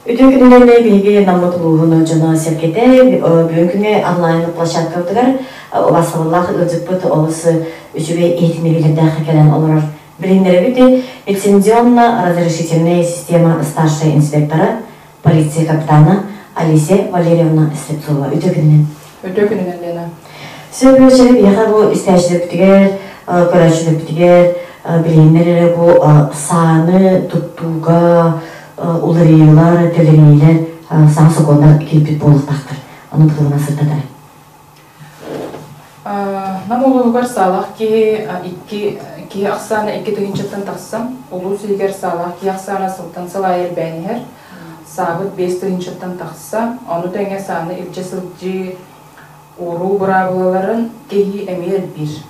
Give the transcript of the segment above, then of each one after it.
Үтүө күнүнэн биһиги Наммыт улууһун дьоно-сэргэтэ бүгүн күҥҥэ онлайн площадкабытыгар убаастабыллаах ыалдьыппыт олус үчүгэй иһитиннэриилэрдээх кэлэн олорор. Билиһиннэрэбит лицензионно-разрешительная система старшай инспектора, полиция капитана Алисия Валерьевна Слепцова. Үтүө күнүнэн. Үтүө күнүнэн, Лена. Сөп биһиэхэ бу истээччилэрбитигэр, көрөөччүлэрбитигэр билиһиннэр эрэ бу сааны туттууга уларыйыылар, төлөрүйүүлэр саҥа сокуоннар киирбит буолуохтаахтар. Ону бутугунан сырдатар. Нам улууһугар саалаах киһи икки киһи ахсаана 2 тыһыынчаттан тахса. Улуус иһигэр саалаах киһи ахсаана сылтан сыл аайы элбээн иһэр. Саабыт 5 тыһыынчаттан тахса. Ону тэҥэ сааны илдьэ сылдьыы, ууруу быраабылаларын кэһии эмиэ элбиир.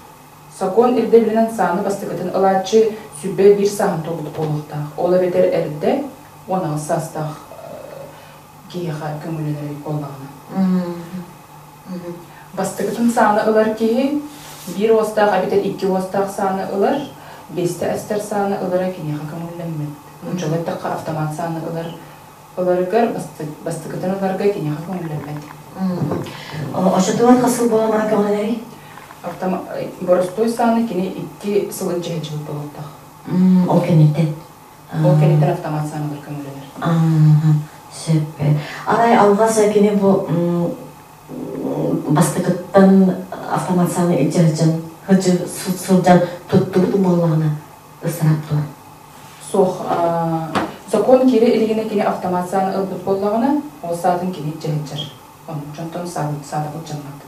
Сокуон ирдэбилинэн сааны бастакытын ылааччы 21 сааһын туолбут буолуохтаах. Ол эбэтэр эрдэ 18 саастаах киһиэхэ көҥүллэнэр эбит буоллаҕына. Бастакытын сааны ылар киһи биир уостаах эбэтэр икки уостаах сааны ылар, биэстэ эстэр сааны ылара киниэхэ көҥүллэммэт. Нууччалыы эттэххэ, автомат сааны ылар ыларыгар бастакытын ыларга киниэхэ көҥүллэммэт. Оччотугар хас сыл буолан баран көҥүллэнэрий? Боростуой сааны кини 2 сыл илдьэ сылдьыбыт буолуохтаах. Ол кэнниттэн? Ол кэнниттэн автомат сааны ылар көҥүллэнэр. Сөп. Арай алҕас кини бу бастакыттан автомат сааны илдьэ сылдьан сылдьан туттубут буоллаҕына ыстараап дуо? Суох. Закон киирэ илигинэ кини автомат сааны ылбыт буоллаҕына, ол саатын кини илдьэ сылдьар. Онтон саатабыл дьаммат.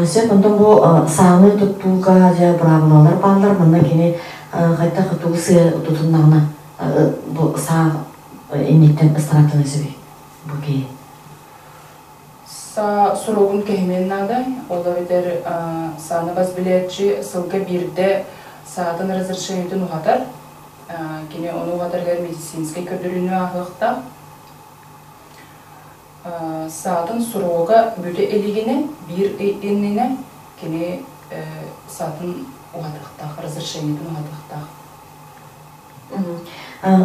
Сөп, онтон бу сааны туттууга дьэ быраабылалар бааллар. Манна кини хайдах тугу сыа тутуннаҕына бу саа инниттэн ыстарааттана сөбүй бу киһи? Саа срогун кэһимиэн наада. Ол эбэтэр сааны бас билээччи сылга биирдэ саатын разрешениетын уһатар. Кини ону уһатарыгар медицинскэй көрдөрүүнү ааһыахтаах. Саатын срога бүтэ илигинэ, биир ый иннинэ кини саатын уһатыахтаах, разрешениетын уһатыахтаах.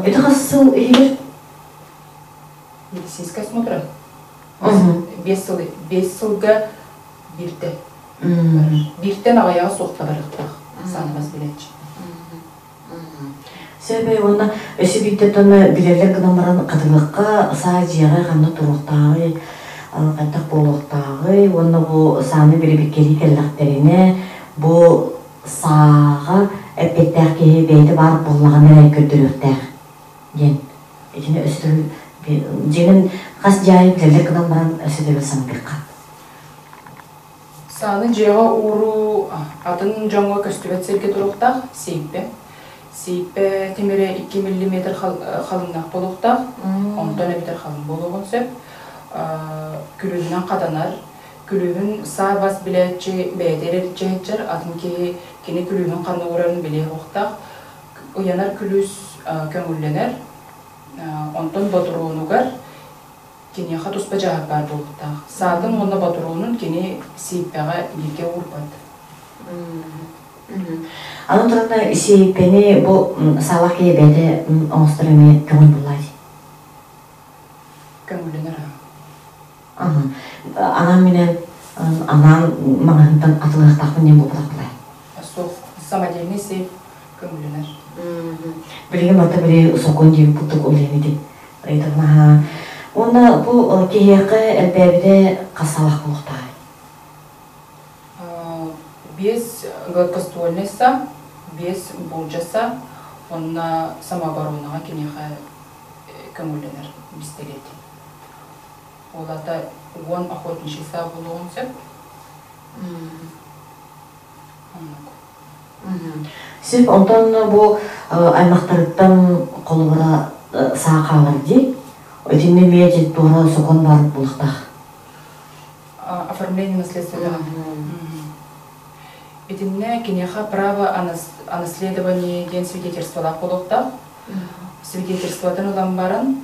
Это хас сыл иһигэр? Медицинская осмотра. 5 сыл, 5 сылга биирдэ. Бииртэн аҕыйаҕа суох барыахтаах сааны бас билээччи. Сөп уонна өссө биирдэ билэллэр гынан баран хатылыахха саа дьиэҕэ ханна туруохтааҕый, хайдах буолуохтааҕый уонна бу сааны бирибиккэлии кэллэхтэринэ бу сааҕа эппиэттээх киһи бэйэтэ баар буоллаҕына эрэ көрдөрүөхтээх диэн итини өссө дьиҥин хас дьиэ аайы билэллэр гынан баран өссө төгүл санатыахха. Сааны дьиэҕэ ууруу атын дьоҥҥо көстүбэт сиргэ туруохтаах сиэйпэ. Сиэйпэ тимирэ 2 миллиметр халыҥнаах буолуохтаах, онтон эбэтэр халыҥ буолуоҕун сөп. Күлүүһүнэн хатанар. Күлүүһүн саа бас билээччи бэйэтэ эрэ сылдьар, атын киһи кини күлүүһүн ханна уурарын билиэ суохтаах. Ыйанар күлүүс көҥүллэнэр. Онтон ботуруонугар киниэхэ туспа дьааһык баар буолуохтаах. Саатын уонна ботуруонун кини сиэйпэҕэ бииргэ уурбат. Аны туран сиэйпэни бу саалаах киһи бэйэтэ оҥостор эмиэ көҥүл буллаа дии. Көҥүллэнэр. Анаан минэн анаан маҕаһыынтан атылыахтаахпын диэн буолбатах булай. Суох, самодельный сейф көҥүллэнэр. Билигин барыта били сокуон диэбит курдук уларыйан ити. Ыйыталаһа. Уонна бу киһиэхэ элбээбитэ хас саалаах буолуохтааҕый? Биэс гладкоствольный саа, биэс буулдьа саа уонна самооборонаҕа киниэхэ көҥүллэнэр бистэлиэт. Ол аата 10 охотничий саа буолуоҕун сөп. Оннук. Сөп, онтон бу аймахтарыттан холобура саа хаалар дии. Итиннэ эмиэ туора сокуон баар буолуохтаах. Оформление наследства. Итиннэ киниэхэ право о наследовании диэн свидетельстволаах буолуохтаах. Свидетельствотын ылан баран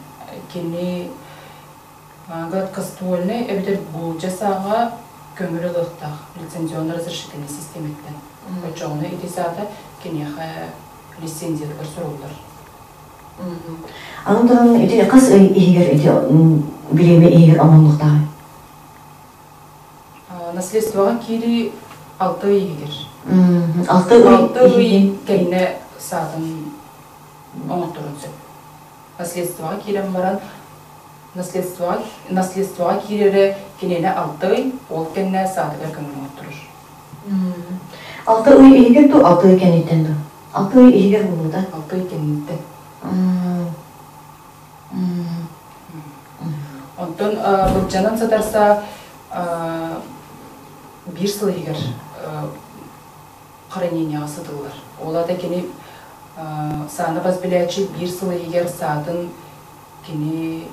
кини гладкоствольный эбэтэр буулдьа сааҕа көҥүл ылыахтаах лицензионно-разрешительнай систиэмэттэн. Оччоҕуна ити саата киниэхэ лицензиятыгар суруллар. Аны туран ити хас ый иһигэр ити бириэмэ иһигэр оҥоһуллуохтааҕый? Наследствоҕа киирии 6 ый иһигэр. 6 ый 6 ый кэннэ саатын оҥотторун сөп. Наследствоҕа киирэн баран наследствоҕа наследствоҕа киирэрэ киниэнэ 6 ый, ол кэннэ саатыгар көҥүл оҥотторор. 6 ый иһигэр дуу, 6 ый кэнниттэн дуу? 6 ый иһигэр буолуо да? 6 ый кэнниттэн. Онтон былдьанан сытарса биир сыл иһигэр хранениеҕа сытыллар. Ол аата кини сааны бас билээччи биир сыл иһигэр саатын кини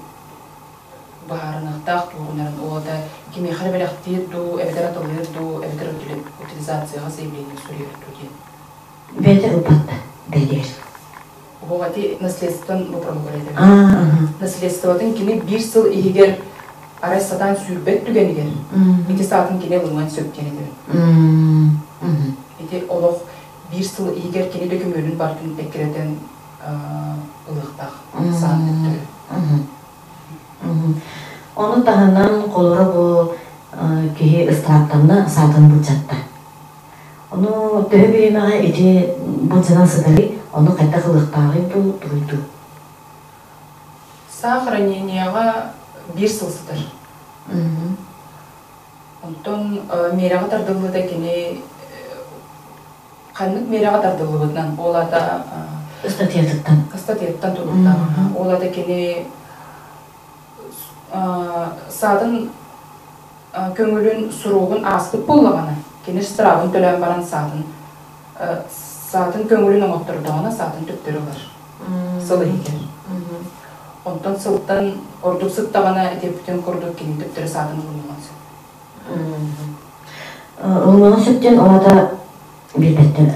быһаарыныахтаах туоһунарын, ол аата кимиэхэ эрэ бэлэхтиир дуу, эбэтэр атыллыыр дуу, эбэтэр утилизацияҕа заявление суруйар дуу диэн. Бэйэтэ ылбат да, бэйдиэр. Оҕоти наследствотын боппуруоһугар этэр. Наследствотын кини биир сыл иһигэр арай сатаан сүүрбэт түгэнигэр ити саатын кини ылыныан сөп диэн этэбин. Ити олох биир сыл иһигэр кини дөкүмүөнүн барытын эккирэтэн ылыахтаах саан төттөрү. Ону таһынан холоро бу киһи ыстырааптанна, саатын былдьатта. Ону төһө бириэмэҕэ ити былдьанан сытарый, ону хайдах ылыахтааҕый дуу, тугуй дуу? Саа хранениеҕа биир сыл сытар. Онтон миэрэҕэ тардыллыыта кини ханнык миэрэҕэ тардыллыбытынан, ол аата Ыстатыйатыттан. Ыстатыйаттан тутулуктаах. Ол аата кини саатын көҥүлүн суругун ааспыт буоллаҕына, кини штрафын төлөөн баран саатын саатын көҥүлүн оҥоттордоҕуна саатын төттөрү ылар сыл иһигэр. Онтон сылтан ордук сыттаҕына этиэппитин курдук кини төттөрү саатын ылыммат сөп. Ылыммат сөп диэн ол аата биэрбэттэр.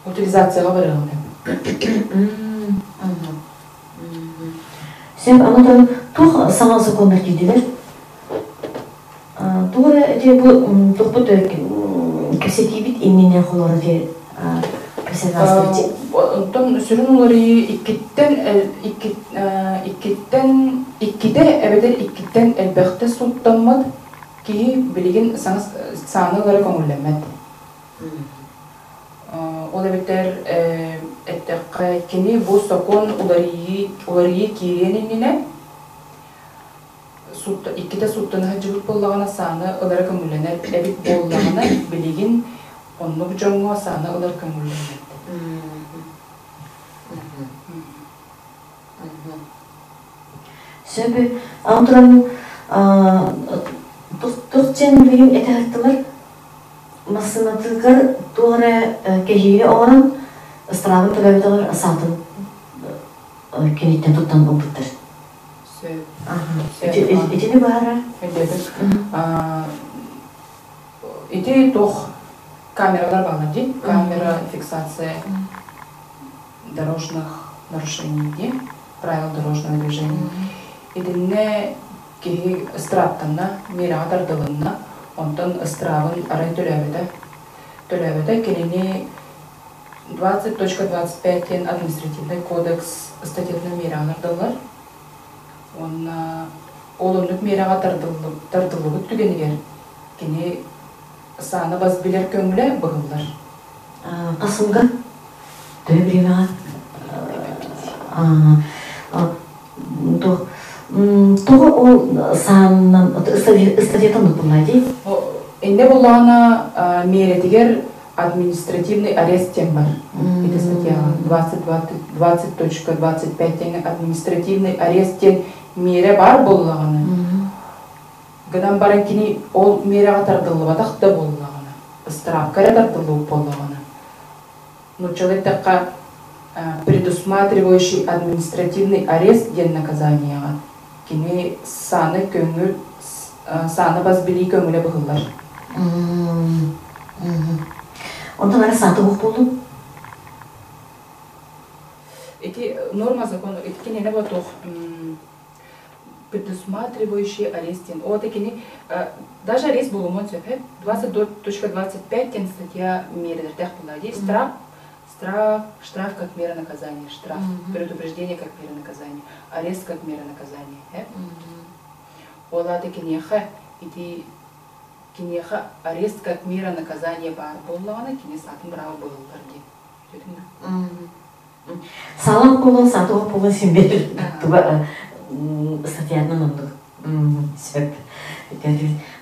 Утилизацияҕа барыаҕын Сөп, аны туох саҥа сокуоннар киирдилэр? Тугу эрэ ити бу тухпут кэпсэтиибит иннинэ холоро ити кэпсэтэн Онтон сүрүн уларыйыы иккиттэн иккиттэн иккитэ эбэтэр иккиттэн элбэхтэ сууттаммыт киһи билигин саҥа сааны ылара көҥүллэммэт. Ол эбэтэр эттэххэ, кини бу сокуон уларыйыы уларыйыы киириэн иннинэ иккитэ сууттана сылдьыбыт буоллаҕына сааны ылара көҥүллэнэр эбит буоллаҕына, билигин оннук дьоҥҥо сааны ылар көҥүллэммэт. Сөп. Аны туран туох диэн билигин этэ сырыттылар? Массыынатыгар туох эрэ кэһиири оҥорон, ыстараабын төлөөбүтүгэр саатын киниттэн туттан ылбыттар. Сөп. Итини баара? Ити туох камералар бааллар дии? Камера фиксация дорожных нарушений дии, правил дорожного движения. Итиннэ киһи ыстырааптанна, миэрэҕэ тардылынна, онтон ыстыраабын арай төлөөбөтө. Төлөөбөтө кинини 20.25 диэн административнай кодекс статьятынан миэрэҕэ тардыллар. Уонна ол оннук миэрэҕэ тардыллыбыт түгэнигэр кини сааны бас билэр көҥүлэ быһыллар. Хас сылга? Төһө бириэмэҕэ? Тоҕо ол саанынан ыстатыйата оннук дии? Иннэ буллаҕына миэрэтигэр административный арест диэн бар. Ити статьяҕа 20.25 диэн административный арест диэн миэрэ баар буоллаҕына, гынан баран кини ол миэрэҕэ тардыллыбатах да буоллаҕына, ыстыраапка эрэ тардыллыбыт буоллаҕына, нууччалыы эттэххэ предусматривающий административный арест диэн наказаниеҕа кини сааны көҥүл сааны бас билии көҥүлэ быһыллар. Онтон ара сааты уох буоллун? Ити норма закона ити кинини ботуох предусматривающий арест диэн. Ол кини даже арест буолумуон сөп 22.25 диэн статья миэрэлэрдээх буолла дии. Штраф. Штраф, штраф как мера наказания, штраф, предупреждение как мера наказания, арест как мера наказания. Ол аата киниэхэ ити киниэхэ арест как мера наказания баар буоллаҕына, кини саатын бырааба быһыллар диэн. Салах буолан, сатуох буолан син биир туга статьянан оннук сөп.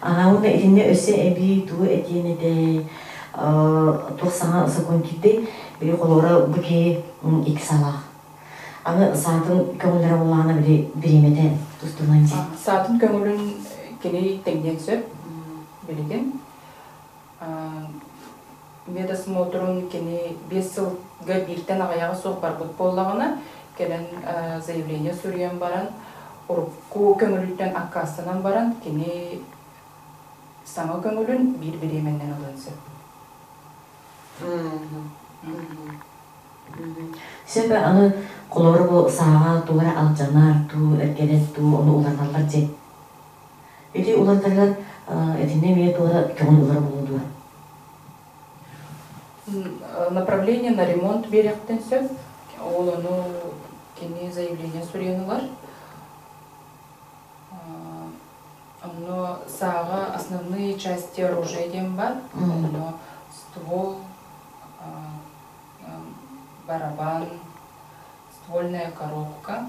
Аха уонна итиннэ өссө эбии тугу этиэн этэй туох саҥа сокуон киирдэй били холобура бу киһи икки саалаах аны саатын көҥүллэрэ буоллаҕына били бириэмэтэ тустунан дии Саатын көҥүлүн кини тэҥниэн сөп билигин. Медосмотрун кини 5 сылга бииртэн аҕыйаҕа суох барбыт буоллаҕына, кэлэн заявление суруйан баран, урукку көҥүлүттэн аккаастанан баран, кини саҥа көҥүлүн биир бириэмэннэн ылыан сөп. Сөп аны холобура бу сааҕа тугу эрэ алдьанар, туу эргэрэр, туу ону уларыталлар дии. Ити уларытарыгар итиннэ эмиэ туора көҥүл ылар буолуо дуо? Направление на ремонт биэриэхтэн сөп. Ол ону кини заявление суруйан ылар. Онно сааҕа основные части оружия диэн бар. Онно ствол, барабан, ствольная коробка.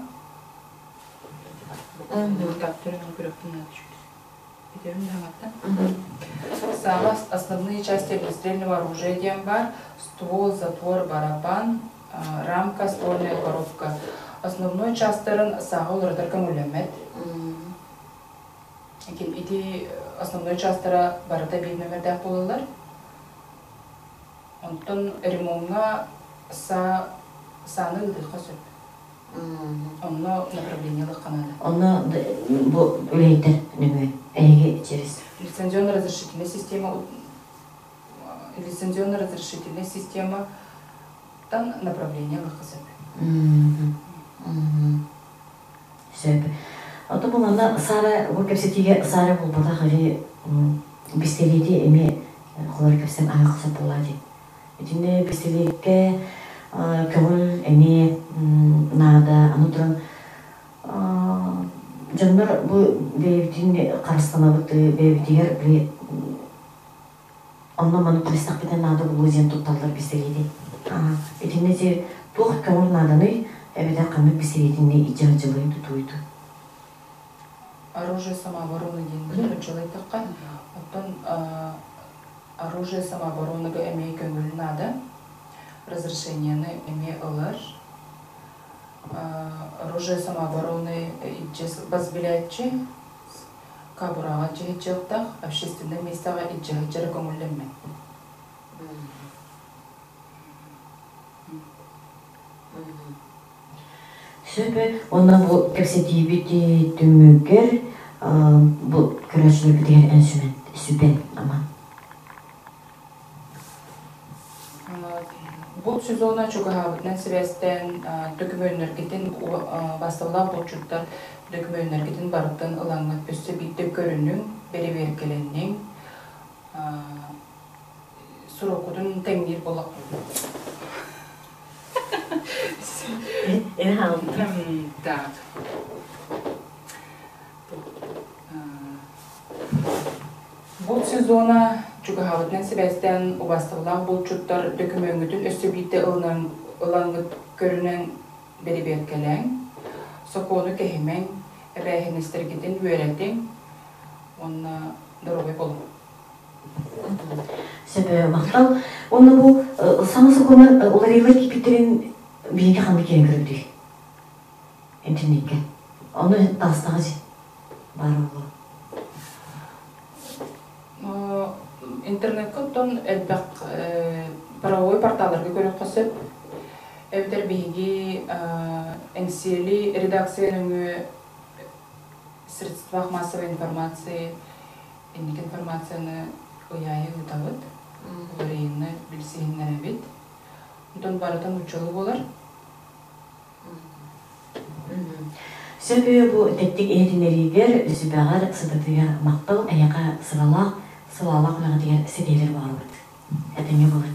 Саҥа основные части огнестрельного оружия диэн баар ствол, затвор, барабан, рамка, ствольная коробка. Основной частарын сааҕа уларытар көҥүллэммэт. Ити основной частара барыта биир нөмердээх буолаллар. Онтон ремоҥҥа саа сааны ыытыахха сөп. Онно направление ылыахха наада. Онно бу үлэһиттэр нөҥүө эһиги через Лицензионно-разрешительная система лицензионно-разрешительная система тан направление ылыахха сөп. Сөп. Ото бу манна Сара бу кэпсэтиигэ Сара буолбатах или бистэлиэти эмиэ холор кэпсээн аһах сөп буолаа дии. Итиннэ бистэлиэккэ көҥүл эмиэ наада. Аны туран дьоннор бу бэйэбитин харыстанабыт, бэйэбитигэр били онно-маны түбэстэхпитинэ наада буолуо диэн тутталлар бистэлиэти. Итиннэ ити туох көҥүл нааданый эбэтэр ханнык бистэлиэтинни илдьэ сылдьылый тутууйду? Оружие самообороны диэн нууччалыйтахха, оттон оружие самообороныга эмиэ көҥүл наада, разрешениены эмиэ ылар. Оружие самообороны илдьэ бас билээччи кабураҕа дьиһиччиэхтээх, общественнай миэстэҕэ илдьэ сылдьара көҥүллэммэт. Сөп уонна бу кэпсэтиибит түмүгэр бу көрөөччүлэрбитигэр эн сүбэн, сүбэн ама. Булт сезона чугаһаабытынан сибээстээн дөкүмүөннэргитин басталлаах булчуттар дөкүмүөннэргитин барытын ылаҥҥыт өссө биирдэ көрүнүҥ, бэрэбиэркэлэниҥ, суруккутун тэҥниир буоллаххытына. Так. Булт сезона чугаһаабытынан сибээстээн убаастабылаах булчуттар дөкүмүөҥҥүтүн өссө биирдэ ылынан ылаҥҥыт көрүнэн бэрэбиэркэлээҥ, сокуону кэһимэҥ, эбээһинэстэргитин үөрэтиҥ уонна доруобай буолуҥ. Сөп махтал. Уонна бу саҥа сокуоннар уларыйыылар киирбиттэрин биһиги ханна киирэн көрөбүтүй? Интернеккэ. Ону таҕыстаҕа дии баар буолуо. Интернеккэ оттон элбэх правовой порталларга көрүөххэ сөп. Эбэтэр биһиги Эҥсиэли редакция нөҥүө средствах массовой информации инники информацияны ыйаайы ыытабыт, уларыйыыны билсиһиннэрэбит. Онтон барыта нууччалыы буолар. Сөп бу тэттик иһитиннэриигэр, сүбэҕэр, сытатыгар махтал эйиэхэ сыралаах, сылаалаах үлэҕитигэр ситиһиилэр баҕарабыт. Этэҥҥэ буолар.